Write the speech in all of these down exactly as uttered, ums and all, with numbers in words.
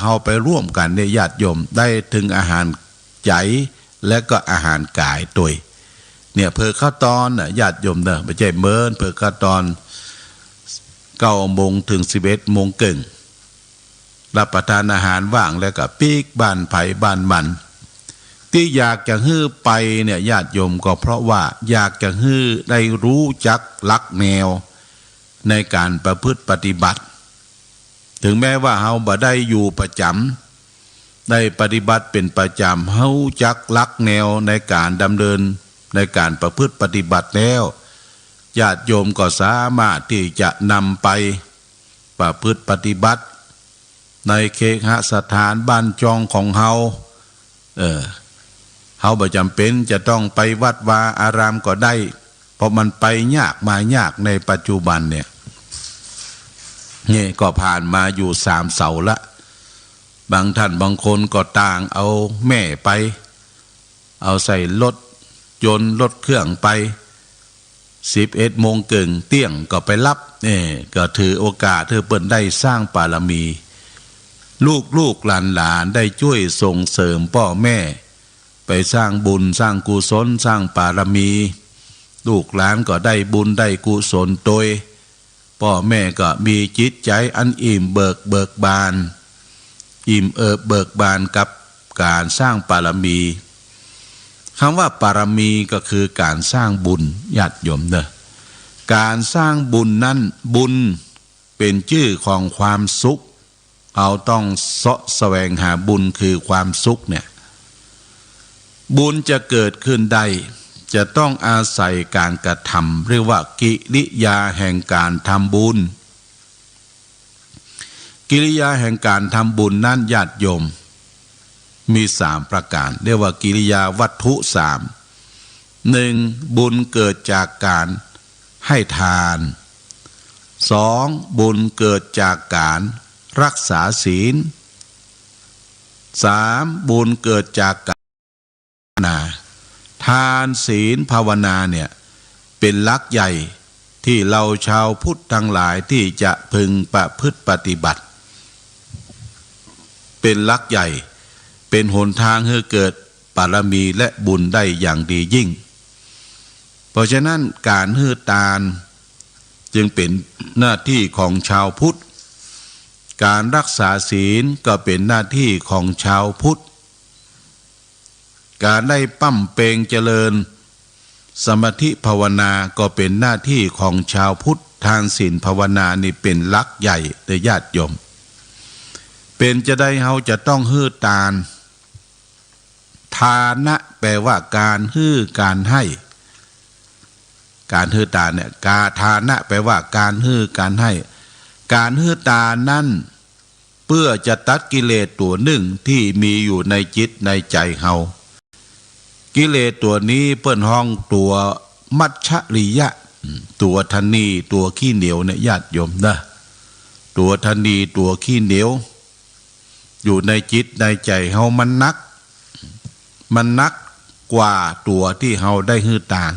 เฮาไปร่วมกั๋นเนี่ย ญาติโยม ได้เถิงอาหารใจ๋และก็อาหารก๋ายตวย เนี่ย เผิกข้าวตอนน่ะ ญาติโยมเนาะ บ่ใจ้เมิน เผิกข้าวตอน เก้าโมงเถิงสิบเอ็ดโมงเกิ่ง รับประทานอาหารว่างแล้วก็ปิ๊กบ้านใผบ้านมัน ตี้อยากจะหื้อไปเนี่ย ญาติโยม ก็เพราะว่าอยากจะหื้อได้ฮู้จักหลักแนวในก๋านประพฤติปฏิบัติ เถิงแม้ว่าเฮาบ่ได้อยู่ประจ๋ำ ได้ปฏิบัติเป๋นประจ๋ำ ฮู้จักหลักแนวในก๋านดำเนิน ในก๋านประพฤติปฏิบัติแล้ว ญาติโยมก็สามารถตี้จะนำไปประพฤติปฏิบัติ ในเคหสถานบ้านจองของเฮา เออ เฮาบ่จำเป๋นจะต้องไปวัดวาอารามก็ได้ เพราะมันไปยากมายากในปัจจุบันเนี่ย นี่ก็ผ่านมาอยู่สามเสาละ บางท่านบางคนก็ต่างเอาแม่ไป เอาใส่รถยนต์รถเครื่องไป สิบเอ็ดโมงเกิ่งเตี้ยงก็ไปฮับ เอ้ ก็ถือโอกาสหื้อเปิ้นได้สร้างบารมี ลูกๆ หลานๆ ได้จ้วยส่งเสริมป้อแม่ ไปสร้างบุญสร้างกุศลสร้างบารมี ลูกหลานก็ได้บุญได้กุศลตวย ป้อแม่ก็มีจิตใจ๋อันอิ่มเบิก เบิกบาน อิ่มเอิบเบิกบานกับก๋านสร้างบารมี กำว่าบารมีก็คือก๋านสร้างบุญ ญาติโยมเนาะ ก๋านสร้างบุญนั้น บุญเป๋นจื้อของความสุข เฮาต้องเซาะแสวงหาบุญคือความสุขเนี่ย บุญจะเกิดขึ้นได้ จะต้องอาศัยก๋านกระทำ เรียกว่ากิริยาแห่งก๋านทำบุญ กิริยาแห่งก๋านทำบุญนั้น ญาติโยม มีสามประก๋าน เรียกว่ากิริยาวัตถุสาม หนึ่ง บุญเกิดจากก๋านให้ทาน สอง บุญเกิดจากก๋านรักษาศีล สาม บุญเกิดจากก๋านภาวนา ทานศีลภาวนาเนี่ย เป๋นหลักใหญ่ตี้เฮาชาวพุทธตังหลายตี้จะพึงประพฤติปฏิบัติ เป๋นหลักใหญ่ เป๋นหนตางหื้อเกิดบารมีและบุญได้อย่างดียิ่ง เพราะฉะนั้นก๋านหื้อตานจึงเป๋นหน้าตี้ของชาวพุทธ ก๋านรักษาศีลก็เป๋นหน้าตี้ของชาวพุทธ ก๋านได้บำเพ็ญเจริญสมาธิภาวนาก็เป๋นหน้าตี้ของชาวพุทธ ทานศีลภาวนานี่เป๋นหลักใหญ่เด้อญาติโยม เป๋นจาใดเฮาจะต้องหื้อตาน ทานะแปลว่าก๋านหื้อก๋านให้ ก๋านหื้อตานเนี่ย กา ทานะแปลว่าก๋านหื้อก๋านให้ ก๋านหื้อตานนั้น เปื้อจะตัดกิเลสตั๋วนึ่งตี้มีอยู่ในจิตในใจ๋เฮา กิเลสตั๋วนี้เปิ้นฮ้องตั๋วมัจฉริยะ ตั๋วถนี ตั๋วขี้เหนียวเนี่ยญาติโยมเนาะ ตั๋วถนี ตั๋วขี้เหนียว อยู่ในจิตในใจ๋เฮามันหนัก มันหนักกว่าตั๋วตี้เฮาได้หื้อตาน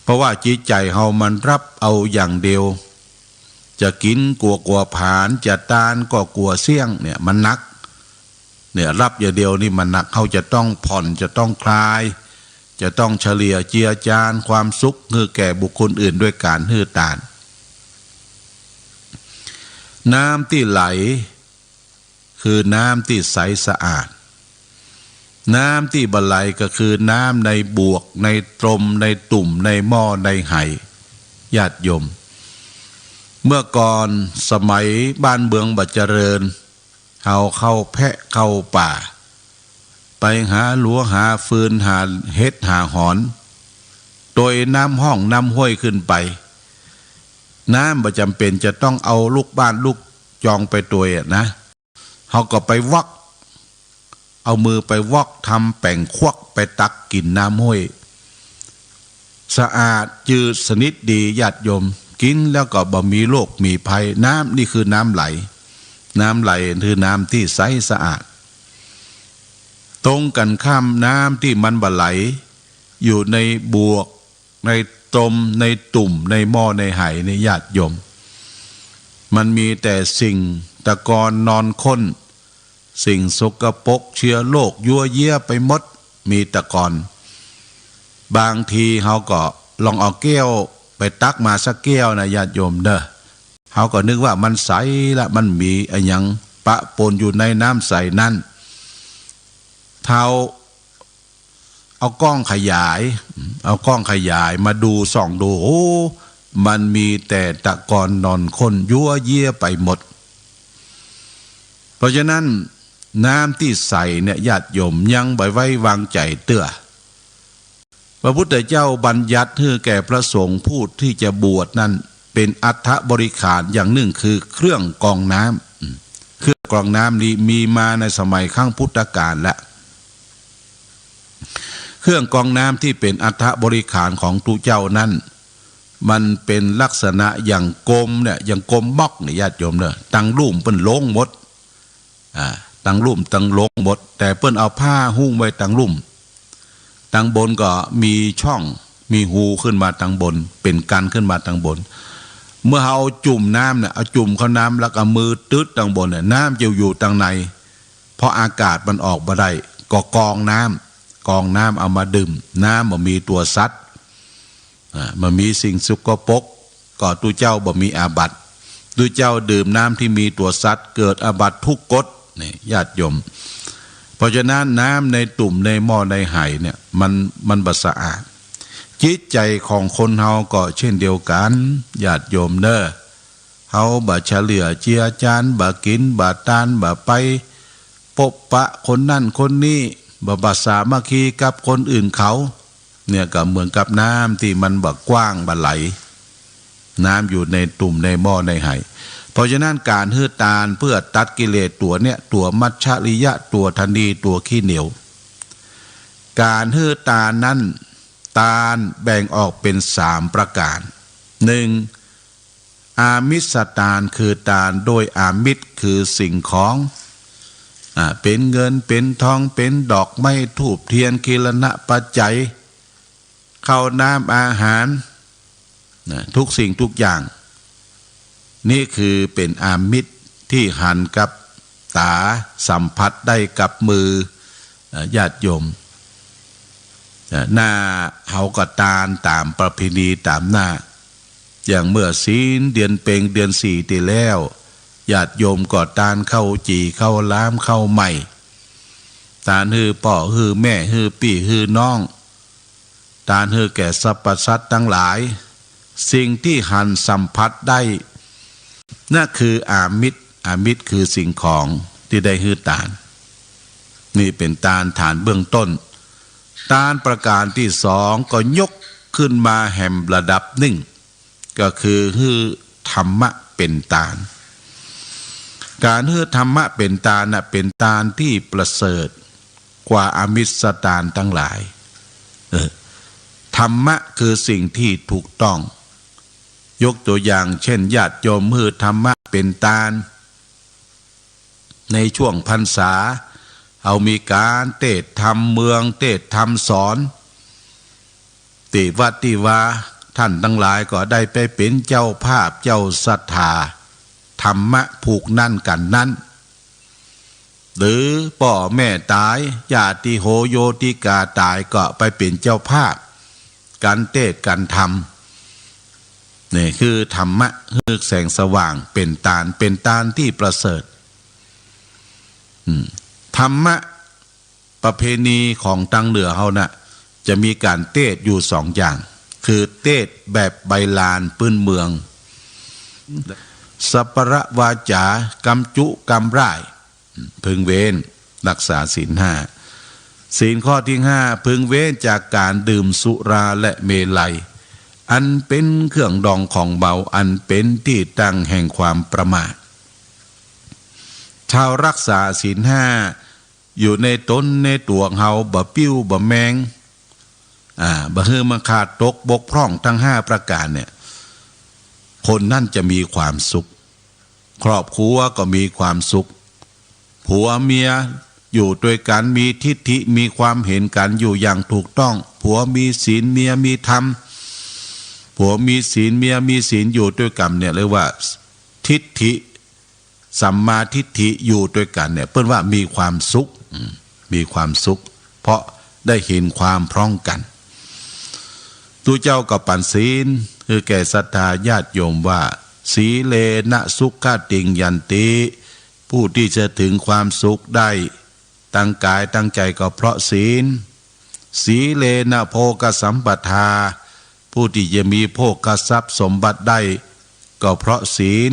เพราะว่าจิตใจ๋เฮามันฮับเอาอย่างเดียว จะกิ๋นก็กั๋วผลาญ จะตานก็กั๋วเสี้ยงเนี่ย มันหนัก เนี่ย ฮับอย่างเดียวนี่มันหนัก เฮาจะต้องผ่อน จะต้องคลาย จะต้องเฉลี่ยเจือจานความสุขหื้อแก่บุคคลอื่นด้วยก๋านหื้อตาน น้ำตี้ไหล คือน้ำตี้ใสสะอาด น้ำตี้บ่ไหลก็คือน้ำในบวก ในตรม ในตุ่ม ในหม้อ ในไห ญาติโยม เมื่อก่อนสมัยบ้านเมืองบ่เจริญ เฮาเข้าแพะเข้าป่า ไปหาหลัวหาฟืนหาเห็ดหาหอน ตวยน้ำฮ่องน้ำห้วยขึ้นไป น้ำบ่จ๋ำเป๋นจะต้องเอาลูกบ้านลูกจองไปตวยอะนะ เฮาก็ไปวอก เอามือไปวอก ทำแป๋งควัก ไปตักกิ๋นน้ำห้วย สะอาดจืดสนิทดี ญาติโยม กิ๋นแล้วก็บ่มีโรคมีภัย น้ำนี่คือน้ำไหล น้ำไหลคือน้ำตี้ใสสะอาด ตรงกั๋นข้าม น้ำตี้มันบ่ไหล อยู่ในบวก ในตรม ในตุ่ม ในหม้อ ในไห ใน ญาติโยม มันมีแต่สิ่งตะกอนนอนข้น สิ่งสกปรก เชื้อโรค ยั่วเยียะไปหมด มีตะกอน บางทีเฮาก็ลองเอาแก้วไปตักมาสักแก้วนะ ญาติโยมเด้อ เฮาก็นึกว่ามันใสละ มันมีอะหยังปะปนอยู่ในน้ำใสนั้น เฮาเอากล้องขยาย เอากล้องขยายมาดู ส่องดู โอ้ มันมีแต่ตะกอนนอนข้น ยั่วเยียะไปหมด เพราะฉะนั้น น้ำตี้ใสเนี่ย ญาติโยมยังบ่ไว้วางใจ๋เตื้อ พระพุทธเจ้าบัญญัติหื้อแก่พระสงฆ์ผู้ที่จะบวชนั้น เป็นอัฐบริขารอย่างนึ่ง คือเครื่องกรองน้ำ อืม เครื่องกรองน้ำนี้มีมาในสมัยครั้งพุทธกาลแล้ว เครื่องกรองน้ำที่เป็นอัฐบริขารของตุ๊เจ้านั้น มันเป็นลักษณะอย่างกลมเนี่ย อย่างกลมม็อกเนี่ย ญาติโยมเด้อ ตังลุ่มเปิ้นลงหมด อ่า ตังลุ่มตังลงหมด แต่เปิ้นเอาผ้าหุ้มไว้ตังลุ่ม ตังบนก็มีช่อง มีฮูขึ้นมาตังบน เป๋นกั๋นขึ้นมาตังบน เมื่อเฮาเอาจุ่มน้ำเนี่ย เอาจุ่มเข้าน้ำแล้วก็มือตึ๊ดตังบนเนี่ย น้ำจะอยู่ตังใน เพราะอากาศมันออกบ่ได้ ก็กรองน้ำ กรองน้ำเอามาดื่ม น้ำบ่มีตั๋วสัตว์ อ่า บ่มีสิ่งสกปรก ก็ตุ๊เจ้าบ่มีอาบัติ ตุ๊เจ้าดื่มน้ำที่มีตั๋วสัตว์ เกิดอาบัติทุกกฎ นี่ ญาติโยม เพราะฉะนั้นน้ำในตุ่มในหม้อในไหเนี่ย มัน มันบ่สะอาด จิตใจ๋ของคนเฮาก็เช่นเดียวกั๋น ญาติโยมเน่อ เฮาบ่เฉลี่ยเจือจาน บ่กิ๋น บ่ตาน บ่ไปปบปะคนนั้นคนนี้ บ่ บ่สามัคคีกับคนอื่นเขา เนี่ยก็เหมือนกับน้ำตี้มันบ่กว้างบ่ไหล น้ำอยู่ในตุ่มในหม้อในไห เพราะฉะนั้นก๋านหื้อตานเพื่อตัดกิเลสตั๋วเนี่ย ตั๋วมัจฉริยะ ตั๋วทนี ตั๋วขี้เหนียว ก๋านหื้อตานนั้น ตานแบ่งออกเป๋นสามประก๋าน นึ่ง อามิสตาน คือตานโดยอามิส คือสิ่งของ อ่า เป๋นเงิน เป๋นทอง เป๋นดอกไม้ ธูปเตียน กิรณปัจจัย ข้าวน้ำอาหาร นะ ทุกสิ่งทุกอย่าง นี่คือเป๋นอามิสตี้หันกับต๋า สัมผัสได้กับมือ เอ่อ ญาติโยม เอ่อ หน้าเฮาก็ตานต๋ามประเพณีต๋ามหน้า อย่างเมื่อศีลเดือนเพ็ญเดือนสี่ตี้แล้ว ญาติโยมก็ตานข้าวจี่ข้าวหลามข้าวใหม่ ตานหื้อป้อหื้อแม่หื้อปี้หื้อน้อง ตานหื้อแก่สรรพสัตว์ตังหลาย สิ่งตี้หันสัมผัสได้ นั่นคืออามิส อามิสคือสิ่งของตี้ได้หื้อตาน นี่เป๋นตานฐานเบื้องต้น ตานประก๋านตี้สองก็ยกขึ้นมาแหมระดับนึ่ง ก็คือหื้อธรรมะเป๋นตาน ก๋านหื้อธรรมะเป๋นตานน่ะ เป๋นตานตี้ประเสริฐกว่าอามิสตานตังหลาย เออ ธรรมะคือสิ่งตี้ถูกต้อง ยกตั๋วอย่างเช่น ญาติโยมหื้อธรรมะเป๋นตาน ในช่วงพรรษา เฮามีก๋านเตสน์ธรรมเมือง เตสน์ธรรมสอน ตี้วัดตี้วา ต้านตังหลายก็ได้ไปเป๋นเจ้าภาพเจ้าศรัทธา ธรรมะผูกนั้นกั๋นนั้น หรือป้อแม่ต๋าย ญาติโหโยติกาต๋าย ก็ไปเป๋นเจ้าภาพ ก๋านเตสน์ก๋านธรรม นี่คือธรรมะหื้อแสงสว่างเป๋นตาน เป๋นตานตี้ประเสริฐ อืม ธรรมะประเพณีของตังเหนือเฮาน่ะ จะมีก๋านเตสน์อยู่สองอย่าง คือเตสน์แบบใบลานปื๊นเมือง สัปปะวาจา กำจุกำร่าย พึงเว้น รักษาศีลห้า ศีลข้อตี้ห้า พึงเว้นจากก๋านดื่มสุราและเมรัย อันเป๋นเครื่องดองของเมา อันเป๋นตี้ตั้งแห่งความประมาท เฮารักษาศีลห้าอยู่ในต๋นในตั๋วเฮา บ่ปิ้วบ่แมง อ่า บ่หื้อมันขาดตกบกพร่องตังห้าประก๋านเนี่ย คนนั้นจะมีความสุข ครอบครัวก็มีความสุข ผัวเมียอยู่ตวยกั๋น มีทิฐิ มีความเห็นกั๋นอยู่อย่างถูกต้อง ผัวมีศีล เมียมีธรรม ผัวมีศีล เมียมีศีล อยู่ตวยกั๋นเนี่ย เรียกว่าทิฐิ สัมมาทิฏฐิอยู่ตวยกั๋นเนี่ย เปิ้นว่ามีความสุข อืม มีความสุข เพราะได้หันความพร้องกั๋น ตุ๊เจ้าก็ปั๋นศีลหื้อแก่ศรัทธาญาติโยมว่า สีเลนะสุขะติงยันติ ผู้ตี้จะเถิงความสุขได้ ตางก๋ายตางใจ๋ก็เพราะศีล สีเลนะโภคสัมปทา ผู้ตี้จะมีโภคทรัพย์สมบัติได้ ก็เพราะศีล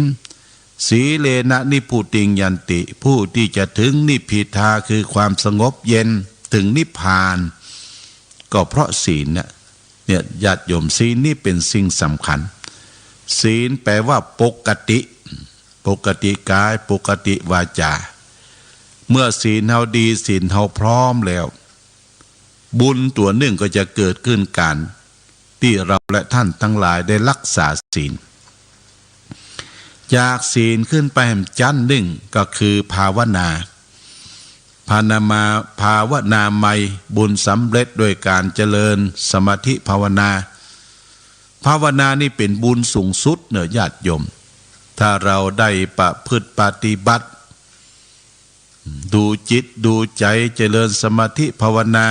สีเลนะนิพพุติงยันติ ผู้ตี้จะเถิงนิพพิทา คือความสงบเย็น เถิงนิพพาน ก็เพราะศีลเนี่ย เนี่ย ญาติโยม ศีลนี่เป๋นสิ่งสำคัญ ศีลแปลว่าปกติ ปกติกาย ปกติวาจา เมื่อศีลเฮาดี ศีลเฮาพร้อมแล้ว บุญตั๋วนึ่งก็จะเกิดขึ้นก๋านตี้เฮาและต้านตังหลายได้ฮักษาศีล จากศีลขึ้นไปแหมจั้นนึ่งก็คือภาวนา ภาวนามา ภาวนาใหม่ บุญสำเร็จด้วยก๋านเจริญสมาธิภาวนา ภาวนานี่เป๋นบุญสูงสุดเน่อญาติโยม ถ้าเฮาได้ประพฤติปฏิบัติ ดูจิตดูใจ๋ เจริญสมาธิภาวนา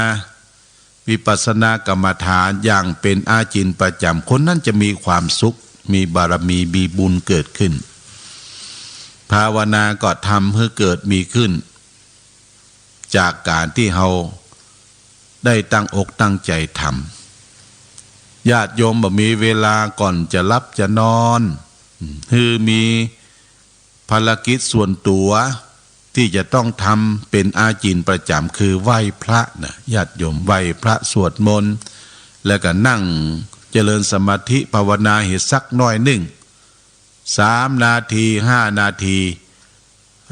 วิปัสสนากรรมฐานอย่างเป๋นอาจินประจ๋ำ คนนั้นจะมีความสุข มีบารมี มีบุญเกิดขึ้น ภาวนาก็ทำหื้อเกิดมีขึ้น จากก๋านตี้เฮาได้ตั้งอกตั้งใจ๋ทำ ญาติโยมบ่มีเวลาก่อนจะหลับจะนอน หื้อมี ภารกิจส่วนตั๋วตี้จะต้องทำเป๋นอาจินประจ๋ำ คือไหว้พระนะ ญาติโยม ไหว้พระสวดมนต์ แล้วก็นั่งเจริญสมาธิภาวนาหื้อสักหน้อยนึ่ง สามนาที ห้านาที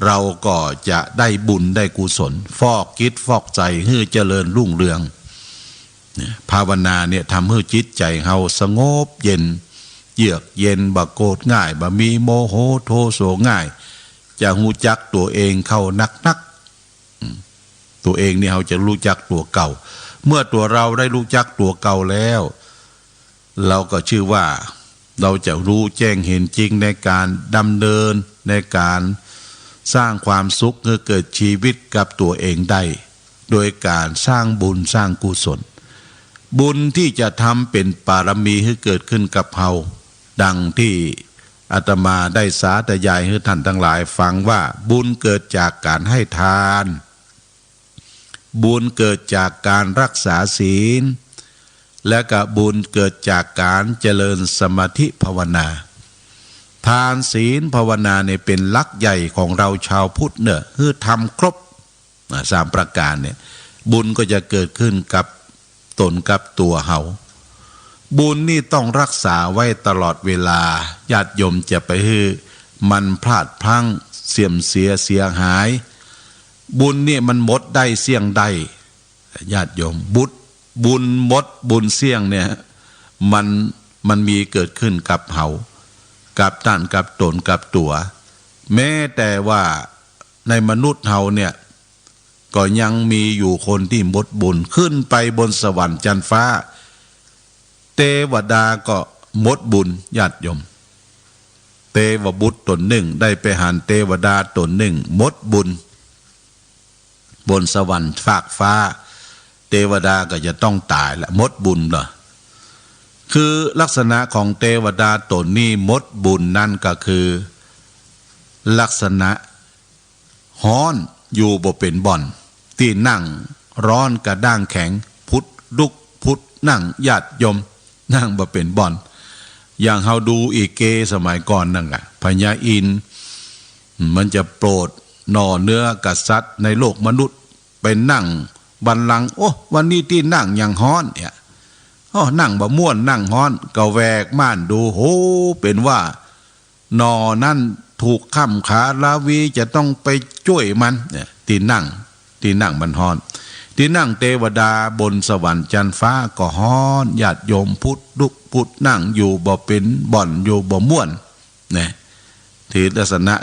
เฮาก็จะได้บุญได้กุศล ฟอกจิตฟอกใจ๋หื้อเจริญรุ่งเรือง เนี่ย ภาวนาเนี่ยทำหื้อจิตใจ๋เฮาสงบเย็น เยือกเย็น บ่โกรธง่าย บ่มีโมโหโทโสง่าย จะฮู้จักตั๋วเองเข้านักๆ อืม ตั๋วเองนี่เฮาจะฮู้จักตั๋วเก่า เมื่อตั๋วเฮาได้ฮู้จักตั๋วเก่าแล้ว เฮาก็ชื่อว่าเฮาจะฮู้แจ้งหันจริงในก๋านดำเนิน ในก๋านสร้างความสุขหื้อเกิดชีวิตกับตั๋วเองได้ โดยก๋านสร้างบุญสร้างกุศล บุญตี้จะทำเป๋นบารมีหื้อเกิดขึ้นกับเฮา ดังตี้อาตมาได้สาธยายหื้อต้านตังหลายฟังว่า บุญเกิดจากก๋านให้ทาน บุญเกิดจากก๋านฮักษาศีล และก็บุญเกิดจากก๋านเจริญสมาธิภาวนา ทานศีลภาวนาเนี่ยเป๋นหลักใหญ่ของเฮาชาวพุทธเน่อ หื้อทำครบ อ่า สามประก๋านเนี่ย บุญก็จะเกิดขึ้นกับต๋นกับตั๋วเฮา บุญนี่ต้องฮักษาไว้ตลอดเวลา ญาติโยมจะไปหื้อมันพลาดพลั้ง เสื่อมเสียเสียหาย บุญเนี่ยมันหมดได้เสี้ยงได้ ญาติโยม บุญ บุญหมดบุญเสี้ยงเนี่ย มัน มันมีเกิดขึ้นกับเฮา กับต้าน กับต๋น กับตั๋ว แม้แต่ว่าในมนุษย์เฮาเนี่ย ก็ยังมีอยู่คนตี้หมดบุญ ขึ้นไปบนสวรรค์จั๊นฟ้า เตวดาก็หมดบุญ ญาติโยม เตวบุตรต๋นนึ่งได้ไปหันเตวดาต๋นนึ่งหมดบุญ บนสวรรค์ฟากฟ้า เตวดาก็จะต้องต๋ายละ หมดบุญเหรอ คือลักษณะของเตวดาต๋นนี้หมดบุญนั้นก็คือ ลักษณะฮ้อนอยู่บ่เป๋นบ่อน ตี้นั่งฮ้อนกระด้างแข็ง ผุดลุกผุดนั่ง ญาติโยม นั่งบ่เป๋นบ่อน อย่างเฮาดูลิเกสมัยก่อนนั่นแหละ พญาอินทร์มันจะโปรดหน่อเนื้อกษัตริย์ในโลกมนุษย์ ไปนั่งบัลลังก์ โอ้ วันนี้ตี้นั่งยังฮ้อนเนี่ย โอ้ นั่งบ่ม่วน นั่งฮ้อน ก็แหวกม่านดู โห เป๋นว่า หน่อนั้นถูกค่ำขาราวี จะต้องไปจ้วยมันเนี่ย ตี้นั่ง ตี้นั่งมันฮ้อน ตี้นั่งเตวดาบนสวรรค์จั๊นฟ้าก็ฮ้อน ญาติโยม ผุดลุกผุดนั่งอยู่บ่เป๋นบ่อน อยู่บ่ม่วน นะ ตี้ลักษณะ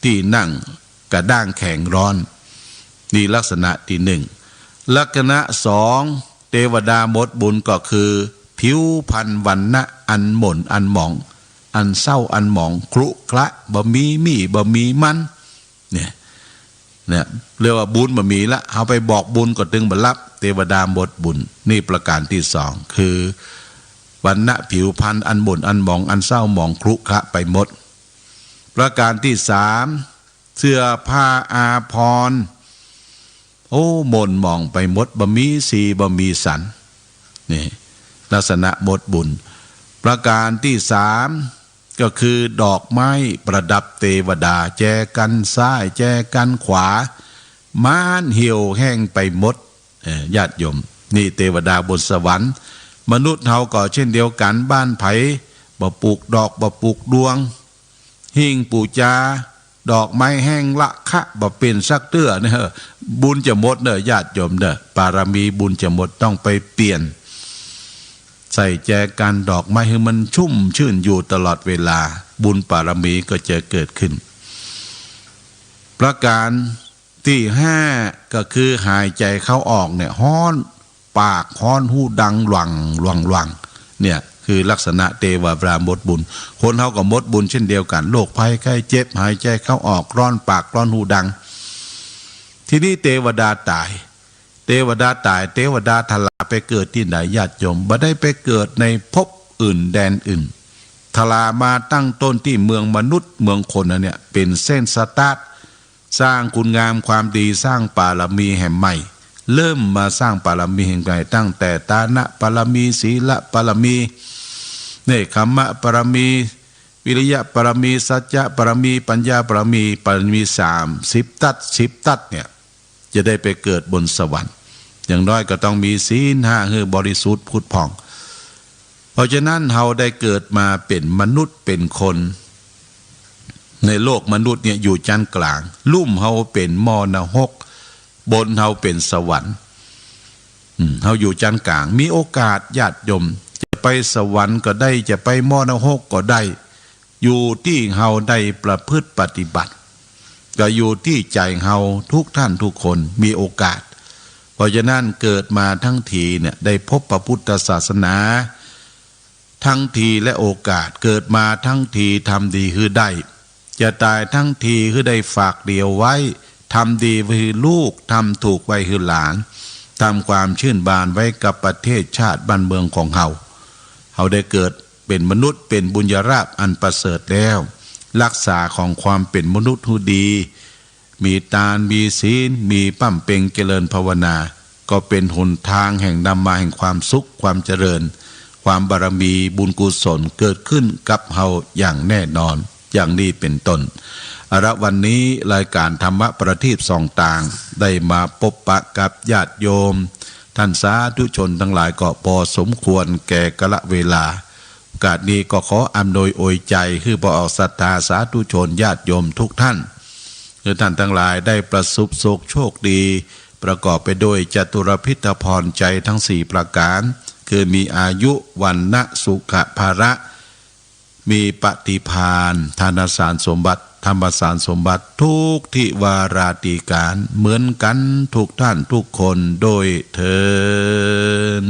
ตี้นั่งกระด้างแข็งฮ้อน นี่ลักษณะตี้นึ่ง ลักษณะสอง เตวดาหมดบุญก็คือผิวพรรณวรรณะอันหม่นอันหมอง อันเศร้าอันหมองครุขระ บ่มีมี่บ่มีมัน เนี่ย เนี่ย เรียกว่าบุญบ่มีละ เฮาไปบอกบุญก็ตึงบ่ฮับ เตวดาหมดบุญ นี่ประการตี้สอง คือ วรรณะผิวพรรณอันหม่นอันหมอง อันเศร้าหมองครุขระไปหมด ประการตี้สาม เสื้อผ้าอาภรณ์ โอ้ หม่นหมองไปหมด บ่มีสีบ่มีสัน นี่ ลักษณะหมดบุญ ประการตี้สาม ก็คือดอกไม้ประดับเตวดา แจกันซ้าย แจกันขวา มันเหี่ยวแห้งไปหมด เอ่อ ญาติโยม นี่เตวดาบนสวรรค์ มนุษย์เฮาก็เช่นเดียวกั๋น บ้านใผบ่ปลูกดอก บ่ปลูกดวง หิ้งปู๋จา ดอกไม้แห้งละคะบ่เป๋นสักเตื้อเนี่ย บุญจะหมดเน่อ ญาติโยมเน่อ ปารมีบุญจะหมด ต้องไปเปลี่ยน ใส่แจกันดอกไม้หื้อมันชุ่มชื่นอยู่ตลอดเวลา บุญปารมีก็จะเกิดขึ้น ประการตี้ห้า ก็คือหายใจ๋เข้าออกเนี่ย ฮ้อน ปากฮ้อน ฮูดังหว่างหว่างหว่าง เนี่ย คือลักษณะเตวดาหมดบุญ คนเฮาก็หมดบุญเช่นเดียวกั๋น โรคภัยไข้เจ็บ หายใจ๋เข้าออก ฮ้อนปากฮ้อนฮูดัง ทีนี้เตวดาต๋าย เตวดาต๋าย เตวดาทราไปเกิดตี้ไหน ญาติโยม บ่ได้ไปเกิดในภพอื่นแดนอื่น ทรามาตั้งต้นตี้เมืองมนุษย์ เมืองคนนั่นเนี่ย เป๋นเส้นสตาร์ท สร้างคุณงามความดี สร้างปารมีแหมใหม่ เริ่มมาสร้างปารมีแหมใหม่ ตั้งแต่ทานปารมี ศีลปารมี เนกขัมมปารมี วิริยปารมี สัจจะปารมี ปัญญาปารมี ปารมีสามสิบตั๊ด สิบตั๊ดเนี่ย จะได้ไปเกิดบนสวรรค์ อย่างน้อยก็ต้องมีศีลห้าหื้อบริสุทธิ์ผุดผ่อง เพราะฉะนั้นเฮาได้เกิดมาเป๋นมนุษย์เป๋นคน ในโลกมนุษย์เนี่ยอยู่จั๊นก๋าง ลุ่มเฮาเป๋นหม้อนรก บนเฮาเป๋นสวรรค์ อืม เฮาอยู่จั๊นก๋าง มีโอกาสญาติโยม จะไปสวรรค์ก็ได้ จะไปหม้อนรกก็ได้ อยู่ตี้เฮาได้ประพฤติปฏิบัติ ก็อยู่ตี้ใจ๋เฮาทุกท่านทุกคนมีโอกาส เพราะฉะนั้นเกิดมาทั้งทีเนี่ย ได้พบพระพุทธศาสนา ทั้งทีและโอกาส เกิดมาทั้งทีทำดีหื้อได้ จะต๋ายทั้งทีหื้อได้ฝากดีเอาไว้ ทำดีไว้หื้อลูก ทำถูกไว้หื้อหลาน ทำความชื่นบานไว้กับประเทศชาติบ้านเมืองของเฮา เฮาได้เกิดเป๋นมนุษย์ เป๋นบุญญาลาภอันประเสริฐแล้ว รักษาของความเป๋นมนุษย์หื้อดี มีตาน มีศีล มีบำเพ็ญเจริญภาวนา ก็เป๋นหนตางแห่งนำมาแห่งความสุข ความเจริญ ความบารมี บุญกุศลเกิดขึ้นกับเฮาอย่างแน่นอน อย่างนี้เป๋นต้น เอาละ วันนี้รายการธรรมะประทีปส่องตาง ได้มาปะปะกับญาติโยม ท่านสาธุชนตังหลายก็พอสมควรแก่กาลเวลา โอกาสนี้ก็ขออำนวยอวยใจ๋หื้อบ่าวศรัทธาสาธุชนญาติโยมทุกท่าน หื้อท่านตังหลายได้ประสบสุขโชคดี ประกอบไปด้วยจตุรพิธพรชัยทั้งสี่ประก๋าน คือมีอายุ วรรณะ สุขะ พละ มีปฏิภาณ ธนสารสมบัติ ธรรมสารสมบัติ ทุกทิวาราตรีก๋านเหมือนกั๋นทุกท่านทุกคนโดยเทอญ